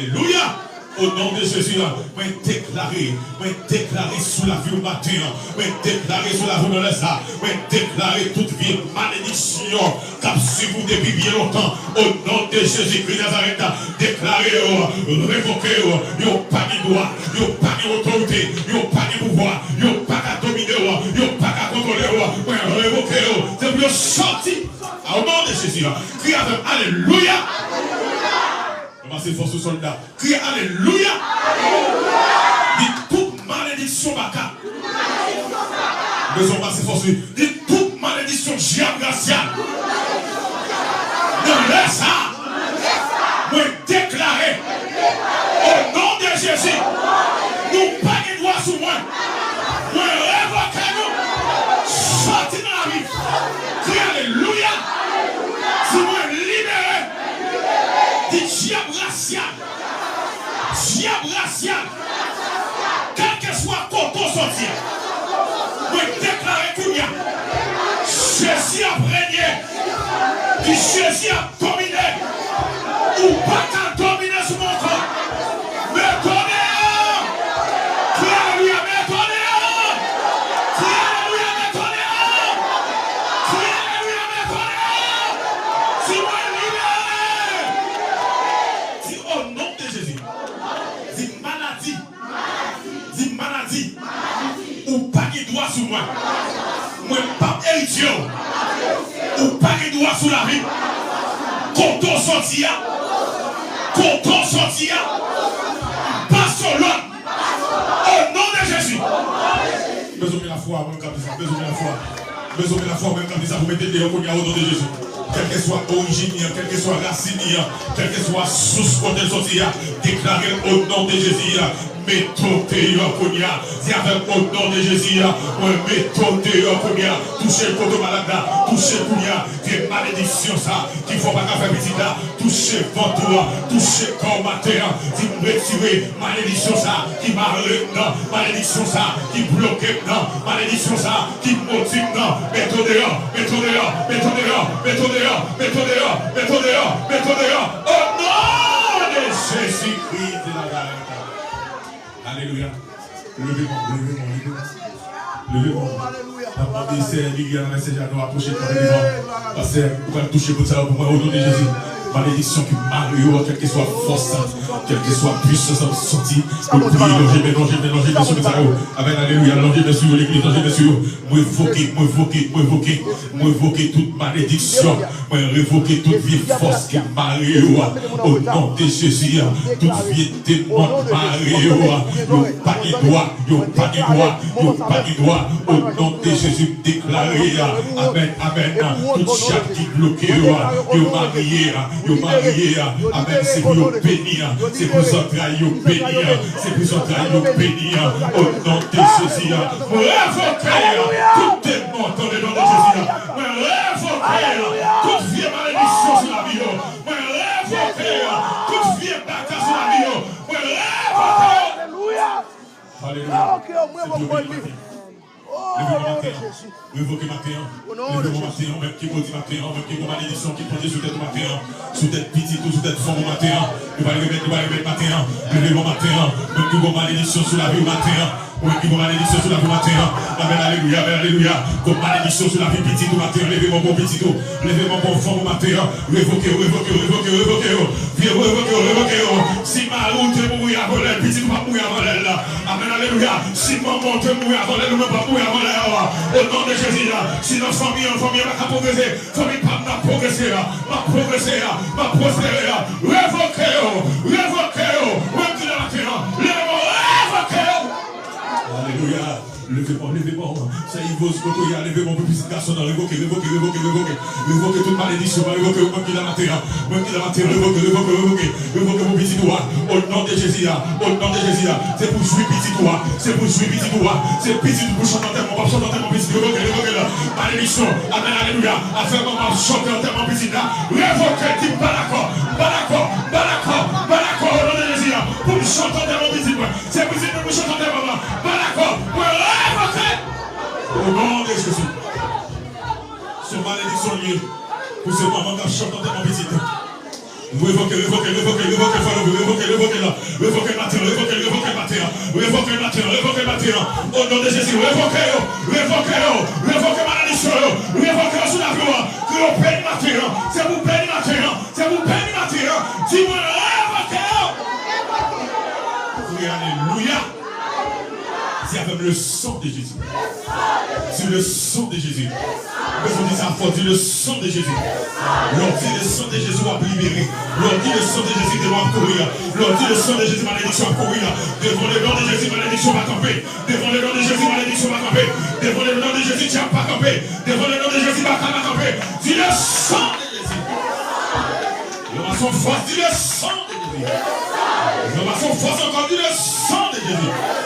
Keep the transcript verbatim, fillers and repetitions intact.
Alelouya! O non de Jezi, mwen deklare, mwen deklare sou lavi w maten an, mwen deklare sou lavi w nan lè sa, mwen deklare tout vye malediksyon k ap swiv ou depi byen lontan. O non de Jezikri Nazarèt, deklare yo, revoke yo, yo pa gen dwa, yo pa gen otorite, yo pa gen pouvwa, yo pa ka domine w, yo pa ka kontwole w. Mwen revoke yo, se pou yo sòti. O non de Jezi, kriye avè m, alelouya! Ann pase fòs ou sòlda. Kriye alelouya! Di tout malediksyon baka. Bezwen pase fòs wi. Di tout malediksyon dyab rasyal. Nan lè sa, mwen deklare, o non de Jezi, nou pa gen dwa sou mwen. Mwen revoke nou. Sòti nan lavi. Kriye alelouya. Di mwen libere. Di dyab rasyal. Dyab rasyal. Kèlkeswa kote w sòti a, mwen deklare kounye a, Jezi ap renye. Di Jezi ap domine. Ou pa ka domine sou mwen ankò. Mete w deyò. Kriye alelouya, mete w deyò. Kriye alelouya, mete w deyò. Kriye alelouya, mete w deyò. Di mwen libere. Di o non de Jezi. Di maladi. Di maladi. Ou pa gen dwa sou mwen. Mwen p ap eritye w. Ou pa gen dwa sou lavi m. Kote w sòti a. Kote w sòti a. Pase w lòd. O non de Jezi. Bezwen gen lafwa, mwen k ap di sa. Bezwen gen lafwa. Bezwen gen lafwa, mwen k ap di sa pou mete l deyò kounye a, o non de Jezi. Kèlkeswa orijin li an, kèlkeswa rasin li an, kèlkeswa sous kote l sòti a, deklare l o non de Jezi a. Mete w deyò kounye a. Di avè m, o non de Jezi a, mwen mete w deyò kounye a. Touche l kote w malad la. Touche l kounye a. Vye malediksyon sa ki fè w pa ka fè pitit la. Touche vant ou a, touche kò w maten an. Di m retire malediksyon sa ki mare m nan, malediksyon sa ki bloke m nan, malediksyon sa ki modi m nan. Mete w deyò, mete w deyò, mete w deyò, mete w deyò, mete w deyò, mete w deyò, mete w deyò. O non de Jezikri de Nazarèt. Alelouya. Leve men w, leve men w, leve men w. Leve men w. N ap mande sè Lilian avèk sè Jano apwoche kanpe devan. Pastè, ou pral touche moun sa yo pou mwen, o non de Jezi. Malediksyon ki mare yo, kèlkeswa fòs, kèlkeswa pwisans ap sòti. Nou priye, lonje men, lonje men, lonje men sou moun sa yo. Amèn, alelouya, lonje men sou yo, legliz, lonje men sou yo. Mwen revoke, mwen revoke, mwen revoke. Mwen revoke tout malediksyon. Mwen revoke tout vye fòs ki mare yo a. O non de Jezi a. Tout vye demon mare yo a. Yo pa gen dwa. Yo pa gen dwa. Yo pa gen dwa. O non de Jezi, m deklare a. Amèn, amèn. Tout chak ki bloke yo a. Yo marye a. Yo marye a. Amèn. Se pou yo beni a. Se pou zantray yo beni a. Se pou zantray yo beni a. O non de Jezi a. Mwen revoke a. Tout demon, tande non de Jezi a. Mwen revoke tout vye malediksyon sou lavi yo. Mwen revoke tout vye baka sou lavi yo. Mwen revoke yo. Alelouya. Alelouya. Revoke yo, mwen revoke yo. Leve mwen maten an. Revoke maten an. Leve mwen maten an. Menm ki modi maten an. Menm ki gon malediksyon ki plonje sou tèt ou maten an. Sou tèt pitit ou, sou tèt fanm ou maten an. Nou pral remèt, nou pral remèt maten an. Leve mwen maten an. Menm ki gon malediksyon sou lavi ou maten an. Ou menm ki gon malediksyon sou lavi w maten an. Amèn, alelouya, amèn, alelouya. Gon malediksyon sou lavi pitit ou maten an. Leve men w pou pitit ou. Leve men w pou fanm ou maten an. Revoke yo, revoke yo, revoke yo, revoke yo. Vye revoke yo, revoke yo. Si mari w te mouri avan lè l, pitit ou p ap mouri avan lè l la. Amèn, alelouya. Si manman w te mouri avan lè l, ou menm p ap mouri avan lè w. O non de Jezi, si nan fanmi an, fanmi an pa ka pwogrese, fanmi pa m nan pwogrese a, m ap pwogrese a, m ap pwospere a. Revoke yo, revoke yo. Ou menm ki la maten an, leve men w, revoke yo. Alelouya. Leve men w, leve men w. Sè Ivoz kote w ye a, leve men w pou pitit gason nan. Revoke, revoke, revoke, revoke. Revoke tout malediksyon, revoke ou menm ki la maten an. Ou menm ki la maten an, revoke, revoke, revoke. Revoke pou pitit ou a. O non de Jezi a. O non de Jezi a. Se pou jwi pitit ou a. Se pou jwi pitit ou a. Se pitit ou pou chante antèman, w ap chante antèman pitit. Revoke, revoke la. Malediksyon. Amèn, alelouya. Afè manman ap chante antèman pitit la. Revoke, di m pa dakò. M pa dakò. M pa dakò. M pa dakò. O non de Jezi a. Pou m chante antèman pitit mwen. Se pitit mwen pou chante antèman mwen. M pa dakò. Mwen revoke. O non de Jezi. Se yon malediksyon l ye. Pou se manman k ap chante antèman pitit. Revoke, revoke, revoke, revoke, fò nou revoke, revoke la. Revoke maten, revoke, revoke maten. Revoke maten, revoke maten. O non de Jezi, revoke yo, revoke yo, revoke malediksyon yo, revoke yo sou lavi w. Ke yo beni maten. Se pou beni maten, se pou beni maten. Di mwen revoke yo. Kriye alelouya. Di avè m le sang de Jésus. Di le sang de Jésus. Ou bezwen di sa fò, di le sang de Jésus. Lè w di le sang de Jésus, w ap libere. Lè w di le sang de Jésus, demon ap kouri. Lè w di le sang de Jésus, malediksyon ap kouri. Devan le non de Jezi, malediksyon pa kanpe. Devan le non de Jezi, malediksyon pa kanpe. Devan le non de Jezi, dyab pa kanpe. Devan le non de Jezi, baka pa kanpe. Di le sang de Jezi. Yon mason fòs, di le sang de Jezi. Yon mason fòs ankò, di le sang de Jezi.